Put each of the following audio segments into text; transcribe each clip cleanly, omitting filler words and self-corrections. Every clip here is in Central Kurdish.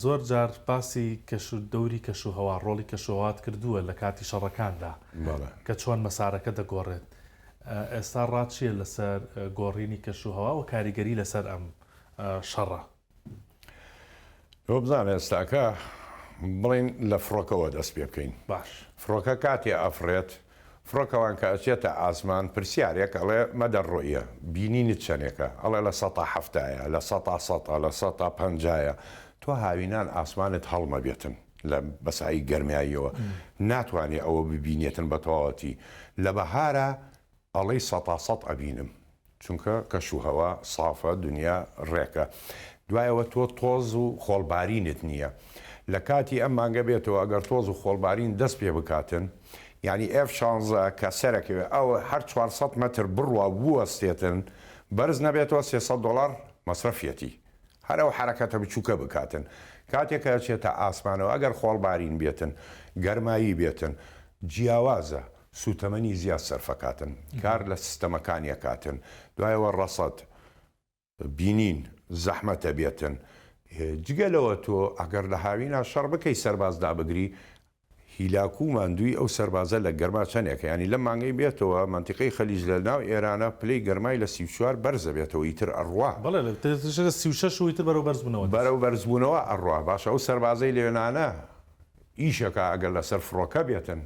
زۆر جار باسی کەش و دەوری کەش و هەوا، ڕۆڵی کەش و هەوات کردووە لە کاتی شەڕەکاندا کە چۆن مەسارەکە دەگۆڕێت. ئێستا ڕات چییە لەسەر گۆڕینی کەش و هەوا و کاریگەری لەسەر ئەم شەڕە؟ تۆ بزانە ئێستاکە بڵێین لە فڕۆکەوە دەست پێ بکەین. باش. فڕۆکە کاتێ ئەفڕێت فڕۆکەوان کە ئەچێتە ئاسمان پرسیارێک ئەڵێ مەدە ڕوئیە بینینت چەنێکە ئەڵێ لە سەتا حەفتایە لە سەتا سەتە لە سەتا پەنجایە تۆ هاوینان ئاسمانت هەڵمەبێتن لە بەسایی گەرمیاییەوە ناتوانێ ئەوە ببینێتن بە تەواوەتی لە بەهارا ئەڵێی سەتا سەت ئەبینم چونکە کەش و هەوا سافە دونیا ڕێکە دوایەوە تۆ تۆز و خۆڵبارینت نییە لە کاتی ئەم مانگە بێتەوە ئەگەر تۆز و خۆڵبارین دەست پێ بکاتن یانی ئێف شانزە کە سەرەکەوێ ئەو هەر 400 مەتر بڕوا بوەستێتن بەرز نەبێتەوە 300 دۆڵار مەسرەفیەتی هەر ئەو حەرەکەتە بچووکە بکاتن کاتێک کە ئەچێتە ئاسمانەوە ئەگەر خۆڵبارین بێتن گەرمایی بێتن جیاوازە سوتەمەنی زیاد سەرفەکاتن کار لە سیستەمەکانی ئەکاتن دوایەوە ڕەسەد بینین زەحمەتە بێتن جگە لەوە تۆ ئەگەر لە هاوینا شەڕ بکەی سەرباز دابگری هیلاک و ماندووی ئەو سەربازە لە گەرما چەنێکە یانی لەم مانگەی بێتەوە مەنتیقەی خەلیج لە ناو ئێرانە پلەی گەرمای لە 34 بەرزە بێتەوە ئیتر ئەڕوا. بەڵێ لە 36 و ئیتر بەرەو بەرزبوونەوە دەچێت. بەرەو بەرزبوونەوە ئەڕوا باشە ئەو سەربازەی لەوێنانە ئیشەکا ئەگەر لەسەر فڕۆکە بێتن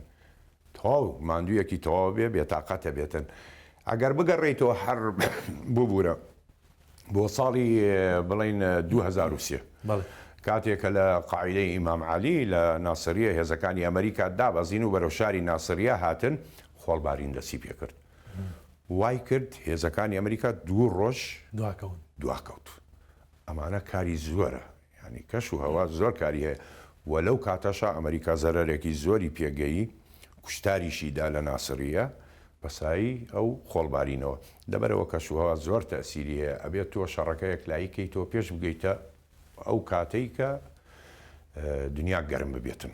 تەواو ماندوویەکی تەواو بێ بێتاقەتە بێتن ئەگەر بگەڕێیتەوە هەر ببوورە بۆ ساڵی بڵین 2023 کاتێک کە لە قاعدەی ئیمام علی لە ناسریە هێزەکانی ئەمریکا دابەزین و بەرەو شاری ناسریە هاتن خۆڵبارین دەسی پێکرد وای کرد هێزەکانی ئەمریکا دوو ڕۆژ دواکەون دواکەوت ئەمانە کاری زۆرە یانی کەش و هەوا زۆر کاری هەیە و لەو کاتەشا ئەمریکا زەرەرێکی زۆری پێگەیی، کوشتاریشی دا لە ناسریە بە سایەی ئەو خۆڵبارینەوە. لەبەرئەوە کەش و هەوا زۆر تەئسیری هەیە، ئەبێت تۆ شەڕەکە یەکلایی کەیتەوە پێش بگەیتە ئەو کاتەی کە دنیا گەرم ببێتن.